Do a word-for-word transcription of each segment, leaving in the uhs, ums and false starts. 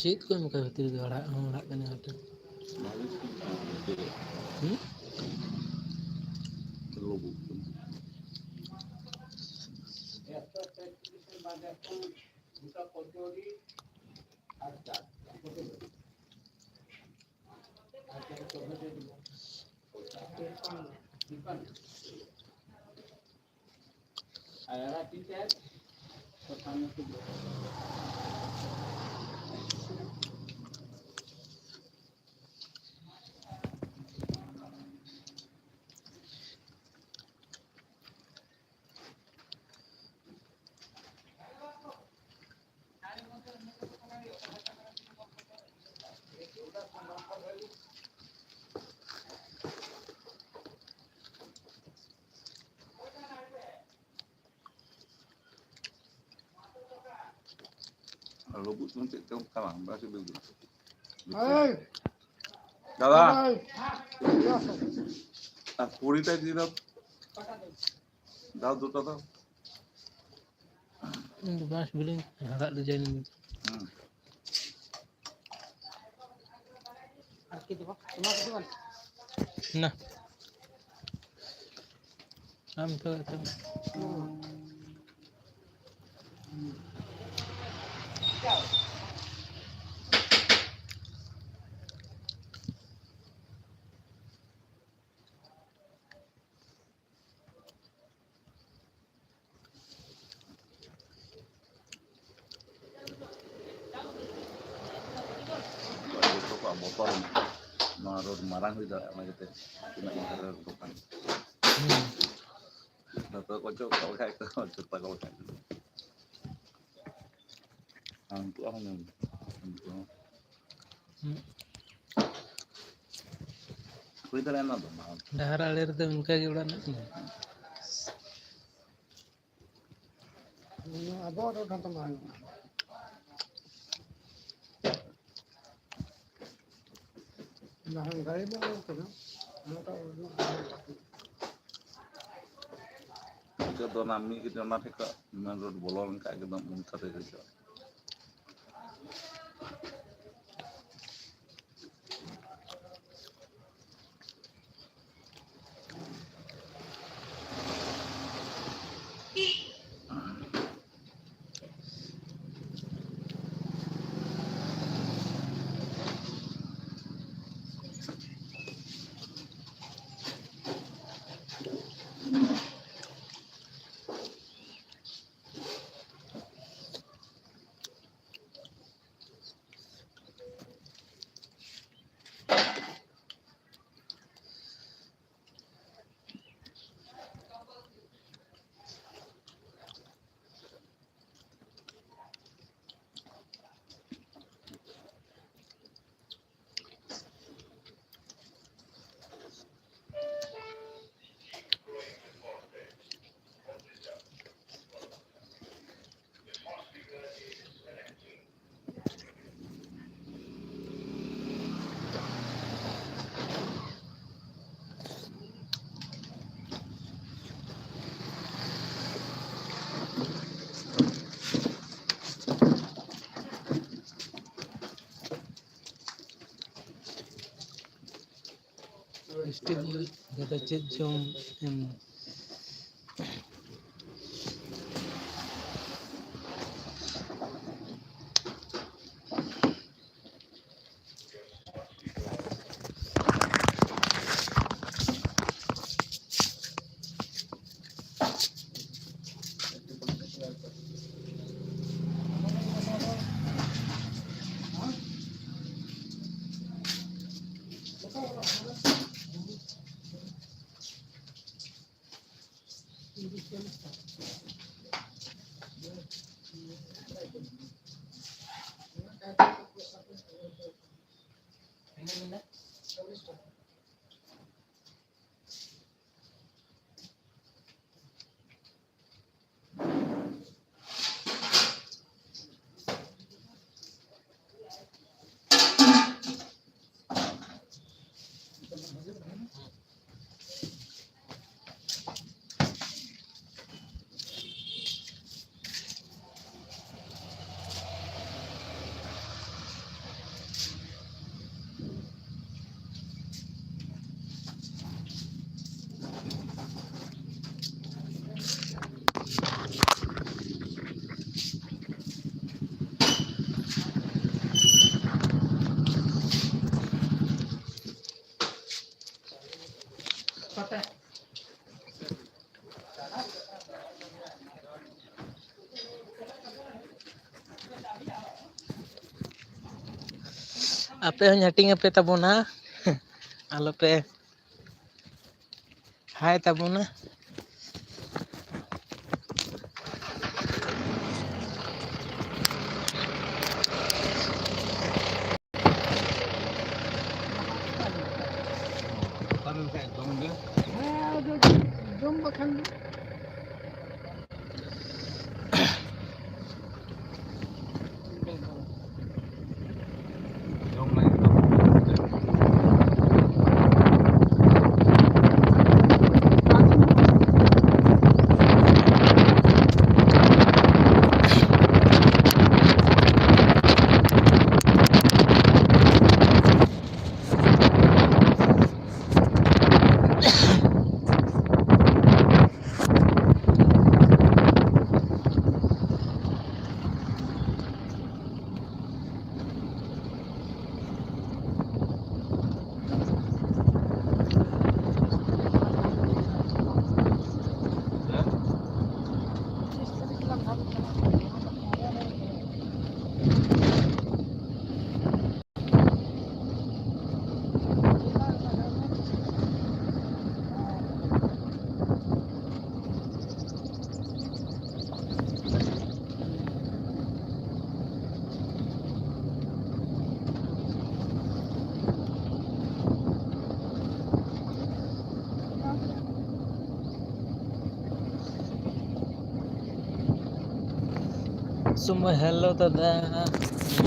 ᱪᱮᱫ ᱠᱚ ᱮᱢ ᱠᱟᱜ ᱵᱷᱤᱛᱨᱤ ᱨᱮ? ᱟᱲᱟᱜ ᱦᱚᱸ ᱟᱲᱟᱜ ᱠᱟᱱᱟ ᱦᱟᱴ᱾ ᱦᱩᱸ? ᱞᱩᱵᱩᱜ ᱪᱚᱝ ᱪᱮᱫ ᱪᱚᱝ ᱠᱟᱱᱟ, ᱵᱟᱝ ᱥᱤᱵᱤᱞ ᱜᱮ᱾ ᱫᱟᱫᱟ, ᱟᱨ ᱠᱩᱲᱤᱴᱟ ᱡᱤᱞ ᱫᱟᱣ ᱫᱩᱴᱟ ᱫᱚ᱾ ᱤᱧ ᱫᱚ ᱵᱟᱝ ᱥᱤᱵᱤᱞᱤᱧ ᱦᱟᱲᱟᱜ ᱞᱮᱫᱟ ᱤᱧ᱾ ᱦᱩᱸ᱾ ᱱᱟ᱾ ᱟᱢ ᱛᱚ, ᱛᱚ᱾ ᱡᱚᱛᱚ ᱠᱚᱣᱟᱜ ᱵᱚᱛᱚᱨ ᱢᱮᱱᱟᱜᱼᱟ᱾ ᱱᱚᱣᱟ ᱨᱳᱰ ᱢᱟᱨᱟᱝ ᱦᱩᱭ ᱫᱟᱲᱮᱭᱟᱜᱼᱟ, ᱚᱱᱟ ᱤᱭᱟᱹᱛᱮ ᱛᱤᱱᱟᱹᱜ ᱢᱟᱨᱟᱝ ᱨᱳᱰ ᱫᱚᱠᱟᱱ᱾ ᱦᱩᱸ᱾ ᱡᱚᱛᱚ ᱠᱚ ᱪᱚ ᱠᱚ ᱠᱷᱟᱡ ᱠᱚ, ᱡᱚᱛᱚ ᱠᱚ ᱠᱷᱟᱡ ᱠᱚ᱾ ᱟᱨ ᱩᱱᱠᱩᱣᱟᱜ ᱦᱚᱸ ᱧᱮᱞ ᱢᱮ᱾ ᱩᱱᱠᱩ ᱦᱚᱸ᱾ ᱦᱩᱸ᱾ ᱦᱩᱭ ᱫᱟᱲᱮᱭᱟᱜᱼᱟ, ᱚᱱᱟ ᱫᱚ ᱵᱟᱝ᱾ ᱰᱟᱦᱟᱨ ᱟᱲᱮ ᱨᱮᱫᱚ ᱚᱱᱠᱟ ᱜᱮ ᱚᱲᱟᱜ ᱢᱮᱱᱟᱜ ᱛᱤᱧᱟ᱾ ᱟᱵᱚᱣᱟᱜ ᱨᱳᱰ ᱦᱚᱸᱛᱚ ᱵᱟᱝ ᱦᱩᱭᱩᱜᱼᱟ᱾ ᱡᱟᱦᱟᱸ ᱜᱟᱹᱲᱤ ᱵᱚᱱ ᱟᱹᱜᱩ ᱠᱮᱫᱟ, ᱚᱱᱟᱴᱟᱜ ᱨᱳᱰ ᱨᱮᱱᱟᱜ ᱱᱤᱛᱚᱜ ᱫᱚ ᱚᱱᱟ ᱢᱤᱫ ᱜᱮ ᱚᱱᱟ ᱴᱷᱮᱡ ᱠᱷᱚᱡ ᱢᱮᱱ ᱨᱳᱰ ᱵᱚᱞᱚ ᱞᱮᱱᱠᱷᱟᱡ ᱮᱠᱫᱚᱢ ᱚᱱᱠᱟ ᱛᱮᱜᱮ ᱦᱤᱡᱩᱜᱼᱟ᱾ ᱦᱳᱥᱴᱮᱞ ᱨᱮᱫᱚ ᱪᱮᱫ ᱡᱚᱢ ᱮᱢ? ᱟᱯᱮ ᱦᱚᱸᱧ ᱦᱟᱹᱴᱤᱧ ᱟᱯᱮ ᱛᱟᱵᱚᱱᱟ᱾ ᱟᱞᱚᱯᱮ ᱦᱟᱭ ᱛᱟᱵᱚᱱᱟ᱾ ᱦᱮᱸ, ᱟᱫᱚ ᱡᱚᱢ ᱵᱟᱠᱷᱟᱱ ᱫᱚ᱾ ᱥᱚᱢᱚᱭ, ᱦᱮᱞᱳ ᱫᱟᱫᱟ,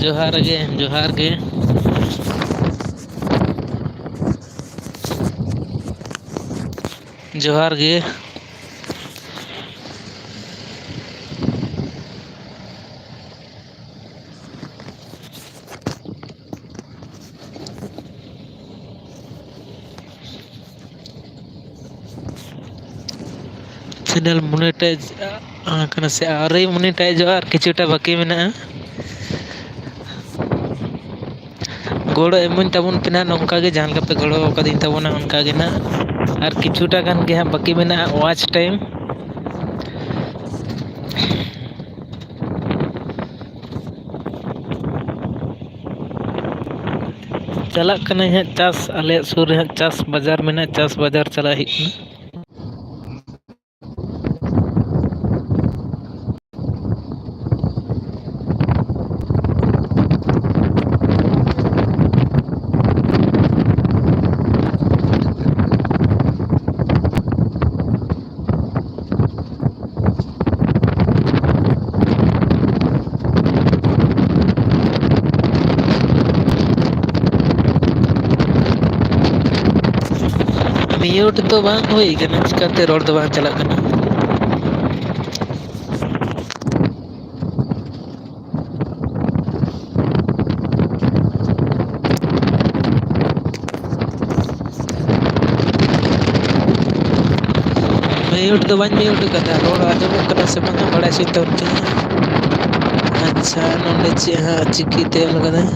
ᱡᱚᱦᱟᱨ ᱜᱮ, ᱡᱚᱦᱟᱨ ᱜᱮ, ᱡᱚᱦᱟᱨ ᱜᱮ᱾ ᱪᱮᱱᱮᱞ ᱢᱚᱱᱮᱴᱟᱭᱤᱡᱽ ᱠᱟᱱᱟ ᱥᱮ ᱟᱹᱣᱨᱤ ᱢᱚᱱᱮᱴᱟᱭᱤᱡᱚᱜᱼᱟ, ᱟᱨ ᱠᱤᱪᱷᱩᱴᱟ ᱵᱟᱹᱠᱤ ᱢᱮᱱᱟᱜᱼᱟ᱾ ᱜᱚᱲᱚ ᱮᱢᱟᱹᱧ ᱛᱟᱵᱚᱱ ᱯᱮ ᱱᱟᱦᱟᱜ, ᱱᱚᱝᱠᱟ ᱜᱮ ᱡᱟᱦᱟᱸ ᱞᱮᱠᱟ ᱯᱮ ᱜᱚᱲᱚ ᱟᱠᱟᱫᱤᱧ ᱛᱟᱵᱚᱱᱟ, ᱚᱱᱠᱟ ᱜᱮ ᱱᱟᱦᱟᱜ ᱟᱨ ᱠᱤᱪᱷᱩᱴᱟ ᱜᱟᱱ ᱜᱮ ᱦᱟᱸᱜ ᱵᱟᱹᱠᱤ ᱢᱮᱱᱟᱜᱼᱟ ᱣᱟᱪ ᱴᱟᱭᱤᱢ᱾ ᱪᱟᱞᱟᱜ ᱠᱟᱹᱱᱟᱹᱧ ᱦᱟᱸᱜ ᱪᱟᱥ, ᱟᱞᱮᱭᱟᱜ ᱥᱩᱨ ᱨᱮ ᱦᱟᱸᱜ ᱪᱟᱥ ᱵᱟᱡᱟᱨ ᱢᱮᱱᱟᱜᱼᱟ, ᱪᱟᱥ ᱵᱟᱡᱟᱨ ᱪᱟᱞᱟᱜ ᱦᱩᱭᱩᱜ ᱠᱟᱱᱟ᱾ Mute ᱫᱚ ᱵᱟᱝ ᱦᱩᱭ ᱠᱟᱱᱟ, ᱪᱤᱠᱟᱹᱛᱮ ᱨᱚᱲ ᱫᱚ ᱵᱟᱝ ᱪᱟᱞᱟᱜ ᱠᱟᱱᱟ? Mute ᱫᱚ ᱵᱟᱹᱧ mute ᱠᱟᱫᱟ, ᱨᱚᱲ ᱟᱸᱡᱚᱢᱚᱜ ᱠᱟᱱᱟ ᱥᱮ ᱵᱟᱝᱟ ᱵᱟᱲᱟᱭ ᱦᱚᱪᱚᱭ ᱛᱟᱵᱚᱱ ᱯᱮ᱾ ᱟᱪᱪᱷᱟ, ᱱᱚᱰᱮ ᱪᱮᱫ ᱦᱟᱸᱜ ᱪᱤᱠᱤᱛᱮ ᱚᱞ ᱠᱟᱫᱟᱭ?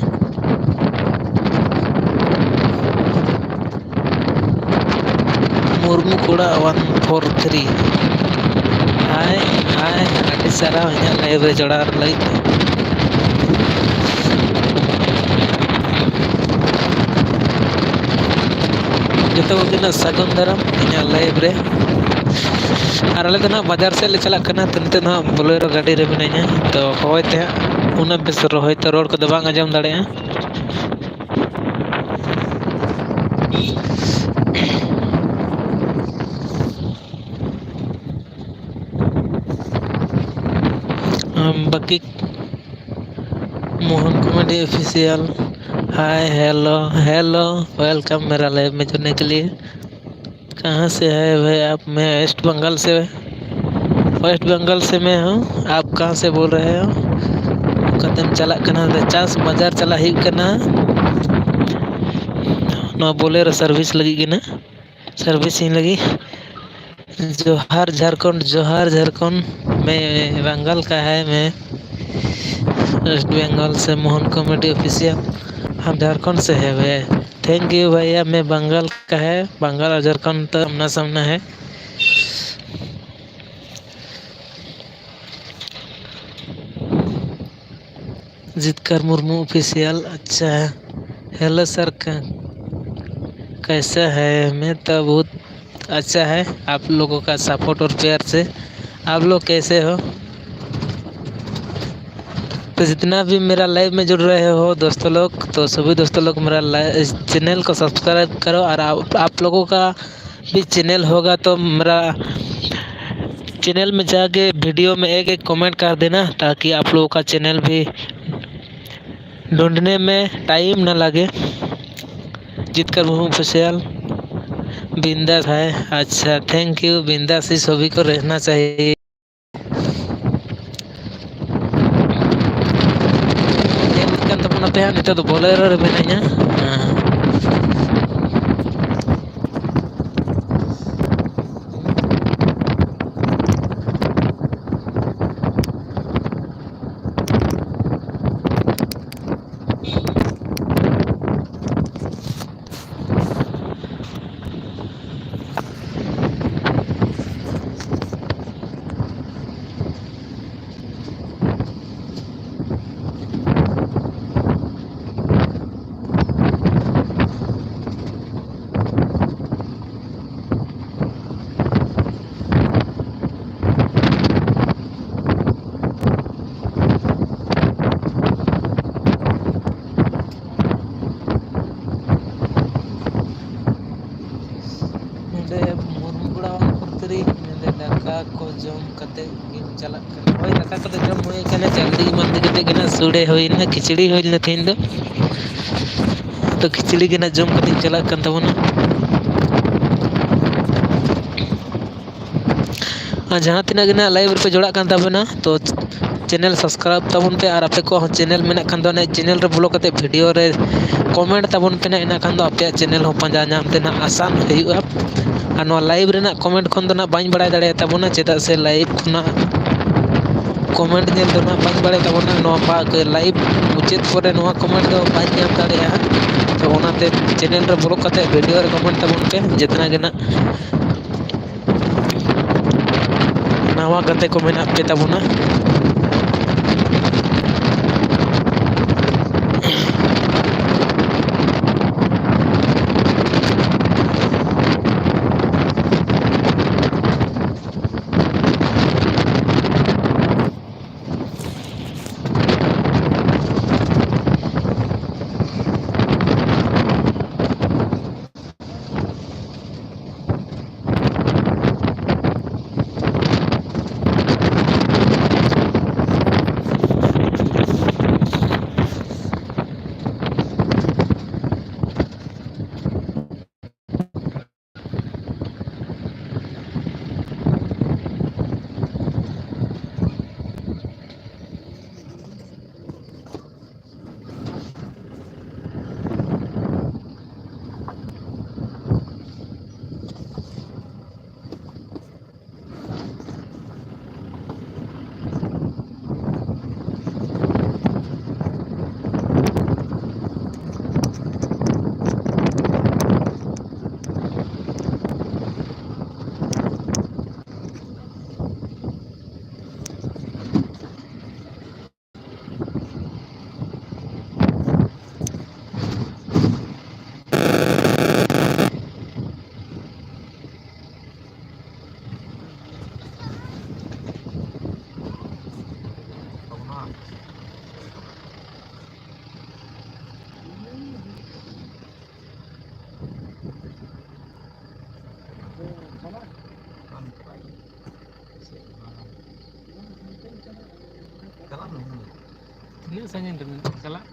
ᱢᱩᱨᱢᱩ ᱠᱚᱲᱟ one four three᱾ ᱦᱟᱭ, ᱦᱟᱭ, ᱟᱹᱰᱤ ᱥᱟᱨᱦᱟᱣ ᱤᱧᱟᱹᱜ live ᱨᱮ ᱡᱚᱲᱟᱣ ᱞᱟᱹᱜᱤᱫ ᱛᱮ᱾ ᱡᱚᱛᱚ ᱠᱚᱜᱮ ᱱᱟᱜ ᱥᱟᱹᱜᱩᱱ ᱫᱟᱨᱟᱢ ᱤᱧᱟᱹᱜ live ᱨᱮ᱾ ᱟᱨ ᱟᱞᱮ ᱫᱚ ᱱᱟᱜ ᱵᱟᱡᱟᱨ ᱥᱮᱫ ᱞᱮ ᱪᱟᱞᱟᱜ ᱠᱟᱱᱟ, ᱛᱚ ᱱᱤᱛᱚᱜ ᱫᱚ ᱱᱟᱜ Bolero ᱜᱟᱹᱰᱤ ᱨᱮ ᱢᱤᱱᱟᱹᱧᱟ, ᱛᱚ ᱦᱚᱭ ᱛᱮ ᱦᱟᱸᱜ ᱩᱱᱟᱹᱜ ᱵᱮᱥ ᱨᱚᱦᱚᱭ ᱛᱮ ᱨᱚᱲ ᱠᱚᱫᱚ ᱵᱟᱝ ᱟᱸᱡᱚᱢ ᱫᱟᱲᱮᱭᱟᱜᱼᱟ᱾ ᱟᱢ ᱵᱟᱹᱠᱤ Mohan Comedy Official, hi, hello, hello, welcome मेरा live में जुड़ने के लिए। कहाँ से है भाई आप? मैं वेस्ट बंगाल से, वेस्ट बंगाल से मैं हूँ। आप कहाँ से बोल रहे हो? ᱠᱟᱛᱮᱢ ᱪᱟᱞᱟᱜ ᱠᱟᱱᱟ, ᱪᱟᱥ ᱵᱟᱡᱟᱨ ᱪᱟᱞᱟᱜ ᱦᱩᱭᱩᱜ ᱠᱟᱱᱟ᱾ ᱱᱚᱣᱟ Bolero service ᱞᱟᱹᱜᱤᱫ ᱜᱮ ᱱᱟᱜ, servicing ᱞᱟᱹᱜᱤᱫ᱾ जोहार झारखंड, जोहार झारखंड, मैं बंगाल का है, मैं वेस्ट बंगाल से मोहन Comedy Official। हम झारखंड से है भैया। Thank you भैया, मैं बंगाल का है, बंगाल और झारखंड तो आमना सामना है। जितकर मुर्मू Official, अच्छा है। हेलो सर, क-, कैसा है? मैं तो बहुत अच्छा है, आप लोगों का सपोर्ट और प्यार से। आप लोग कैसे हो? तो जितना भी मेरा लाइव में जुड़ रहे हो दोस्तों लोग, तो सभी दोस्तों लोग मेरा लाइ-, इस चैनल को सब्सक्राइब करो, और आप, आप लोगों का भी चैनल होगा तो मेरा चैनल में जाके वीडियो में एक एक कमेंट कर देना, ताकि आप लोगों का चैनल भी ढूंढने में टाइम ना लगे। जीतकर मुंह ऑफिशियल बिंदास है। अच्छा, थैंक यू। बिंदास ही सभी को रहना चाहिए। ᱧᱮᱞ ᱠᱟᱱ ᱛᱟᱵᱚᱱᱟ ᱯᱮ ᱦᱟᱸᱜ, ᱱᱤᱛᱚᱜ ᱫᱚ ᱵᱚᱞᱮᱨᱳ ᱨᱮ ᱢᱮᱱᱟᱧᱟ᱾ ᱦᱮᱸ᱾ ᱱᱚᱰᱮ ᱢᱩᱨᱢᱩ ᱜᱚᱲᱟ ᱚᱱᱟ ᱠᱷᱩᱨᱛᱨᱤ, ᱱᱚᱰᱮ ᱫᱟᱠᱟ ᱠᱚ ᱡᱚᱢ ᱠᱟᱛᱮ ᱜᱮᱢ ᱪᱟᱞᱟᱜ ᱠᱟᱱᱟ᱾ ᱦᱳᱭ, ᱫᱟᱠᱟ ᱠᱚᱫᱚ ᱡᱚᱢ ᱦᱩᱭ ᱠᱟᱱᱟ, ᱪᱟᱹᱠᱨᱤ ᱵᱟᱸᱫᱮ ᱠᱟᱛᱮ ᱜᱮ ᱱᱟᱜ ᱥᱩᱲᱮ ᱦᱩᱭ ᱞᱮᱱᱟ, ᱠᱷᱤᱪᱲᱤ ᱦᱩᱭ ᱞᱮᱱᱟ ᱛᱮᱦᱮᱧ ᱫᱚ᱾ ᱛᱚ, ᱠᱷᱤᱪᱲᱤ ᱜᱮ ᱱᱟᱜ ᱡᱚᱢ ᱠᱟᱛᱮᱧ ᱪᱟᱞᱟᱜ ᱠᱟᱱ ᱛᱟᱵᱚᱱᱟ᱾ ᱟᱨ ᱡᱟᱦᱟᱸ ᱛᱤᱱᱟᱹᱜ ᱜᱮ ᱱᱟᱜ ᱞᱟᱭᱤᱵᱷ ᱨᱮᱯᱮ ᱡᱚᱲᱟᱜ ᱠᱟᱱ ᱛᱟᱵᱚᱱᱟ, ᱛᱚ, ᱪᱮᱱᱮᱞ ᱥᱟᱵᱥᱠᱨᱟᱭᱤᱵᱽ ᱛᱟᱵᱚᱱ ᱯᱮ, ᱟᱨ ᱟᱯᱮ ᱠᱚᱣᱟᱜ ᱦᱚᱸ ᱪᱮᱱᱮᱞ ᱢᱮᱱᱟᱜ ᱠᱷᱟᱱ ᱫᱚ ᱚᱱᱮ ᱪᱮᱱᱮᱞ ᱨᱮ ᱵᱚᱞᱚ ᱠᱟᱛᱮ ᱵᱷᱤᱰᱤᱭᱳ ᱨᱮ ᱠᱚᱢᱮᱱᱴ ᱛᱟᱵᱚᱱ ᱯᱮ ᱱᱟᱜ, ᱤᱱᱟᱹ ᱠᱷᱟᱱ ᱫᱚ ᱟᱯᱮᱭᱟᱜ ᱪᱮᱱᱮᱞ ᱦᱚᱸ ᱯᱟᱸᱡᱟ ᱧᱟᱢ ᱛᱮ ᱱᱟᱜ ᱟᱥᱟᱱ ᱦᱩᱭᱩᱜᱼᱟ᱾ ᱟᱨ ᱱᱚᱣᱟ ᱞᱟᱭᱤᱵᱷ ᱨᱮᱱᱟᱜ ᱠᱚᱢᱮᱱᱴ ᱠᱷᱚᱱ ᱫᱚ ᱱᱟᱜ ᱵᱟᱹᱧ ᱵᱟᱲᱟᱭ ᱫᱟᱲᱮᱭᱟᱛᱟᱵᱚᱱᱟ, ᱪᱮᱫᱟᱜ ᱥᱮ ᱞᱟᱭᱤᱵᱷ ᱠᱷᱚᱱᱟᱜ ᱠᱚᱢᱮᱱᱴ ᱧᱮᱞ ᱫᱚ ᱱᱟᱜ ᱵᱟᱹᱧ ᱵᱟᱲᱟᱭ ᱛᱟᱵᱚᱱᱟ᱾ ᱱᱚᱣᱟ ᱯᱟ-, ᱞᱟᱭᱤᱵᱷ ᱢᱩᱪᱟᱹᱫ ᱯᱚᱨᱮ ᱱᱚᱣᱟ ᱠᱚᱢᱮᱱᱴ ᱫᱚ ᱵᱟᱹᱧ ᱧᱟᱢ ᱫᱟᱲᱮᱭᱟᱜᱼᱟ᱾ ᱛᱚ ᱚᱱᱟᱛᱮ ᱪᱮᱱᱮᱞ ᱨᱮ ᱵᱚᱞᱚ ᱠᱟᱛᱮ ᱵᱷᱤᱰᱤᱭᱳ ᱨᱮ ᱠᱚᱢᱮᱱᱴ ᱛᱟᱵᱚᱱ ᱯᱮ, ᱡᱮᱛᱱᱟ ᱜᱮ ᱱᱟᱜ ᱱᱟᱣᱟ ᱜᱟᱛᱮ ᱠᱚ ᱢᱮᱱᱟᱜ ᱯᱮ ᱛᱟᱵᱚᱱᱟ᱾ ᱛᱤᱱᱟᱹᱜ ᱥᱟᱺᱜᱤᱧ ᱨᱮ ᱢᱮᱱᱟᱜᱼᱟ ᱪᱟᱞᱟᱜ?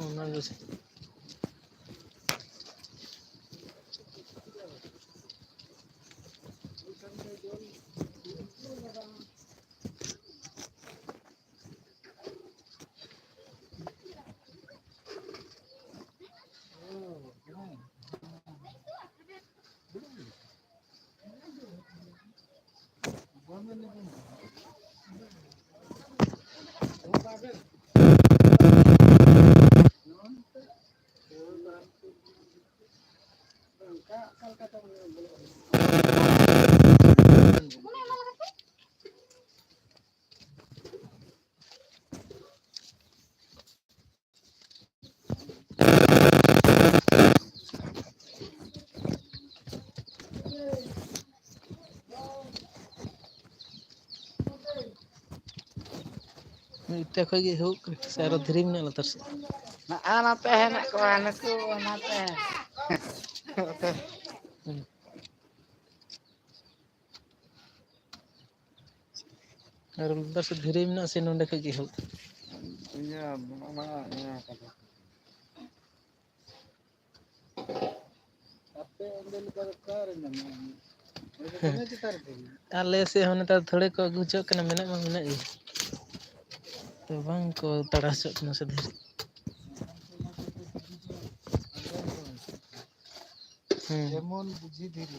ᱚᱱᱟ ᱜᱮ ᱥᱮ᱾ ᱢᱤᱫᱴᱮᱡ ᱠᱷᱚᱡ ᱜᱮ ᱮᱦᱚᱵ ᱠᱟᱱᱟ, ᱥᱮ ᱟᱨᱚ ᱫᱷᱤᱨᱤ ᱢᱮᱱᱟᱜᱼᱟ ᱞᱟᱛᱟᱨ ᱥᱮᱫ? ᱱᱚᱜᱼᱚ ᱱᱚᱛᱮ ᱦᱮᱱᱟᱜ ᱠᱚᱣᱟ ᱱᱩᱠᱩ, ᱱᱚᱛᱮ᱾ ᱟᱨ ᱞᱟᱛᱟᱨ ᱥᱮᱫ ᱫᱷᱤᱨᱤ ᱢᱮᱱᱟᱜᱼᱟ ᱥᱮ ᱱᱚᱸᱰᱮ ᱠᱷᱚᱡ ᱜᱮ ᱮᱦᱚᱵ? ᱤᱭᱟᱹ, ᱚᱱᱟ, ᱤᱭᱟᱹ ᱠᱟᱫᱟ᱾ ᱟᱯᱮ ᱚᱸᱰᱮ ᱞᱮᱠᱟ ᱫᱚ ᱚᱠᱟᱨᱮ ᱧᱟᱢᱚᱜᱼᱟ? ᱚᱸᱰᱮ ᱫᱚ ᱫᱚᱢᱮ ᱪᱮᱛᱟᱱ ᱨᱮ ᱛᱟᱦᱮᱱᱟ᱾ ᱟᱞᱮ ᱥᱮᱫ ᱦᱚᱸ ᱱᱮᱛᱟᱨ ᱛᱷᱚᱲᱮ ᱠᱚ ᱟᱹᱜᱩ ᱦᱚᱪᱚᱜ ᱠᱟᱱᱟ, ᱢᱮᱱᱟᱜ ᱢᱟ ᱢᱮᱱᱟᱜ ᱜᱮ᱾ ᱛᱚ ᱵᱟᱝ ᱠᱚ ᱛᱟᱲᱟ ᱦᱚᱪᱚᱜ ᱠᱟᱱᱟ ᱥᱮ ᱫᱷᱤᱨᱤ᱾ ᱦᱩᱸ᱾ ᱡᱮᱢᱚᱱ ᱵᱩᱡᱷᱤ ᱫᱷᱤᱨᱤ᱾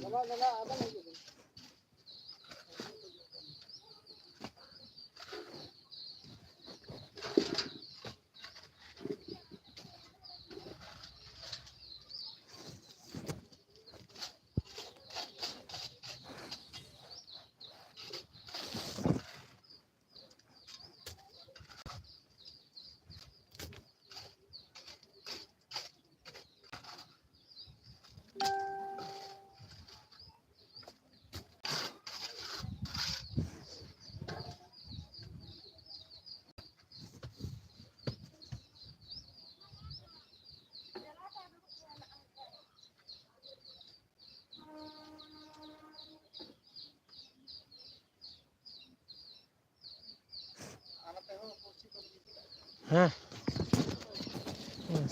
ᱦᱮᱸ᱾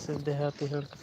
ᱥᱮ ᱫᱮᱦᱟᱛᱤ ᱦᱚᱲ ᱠᱚ᱾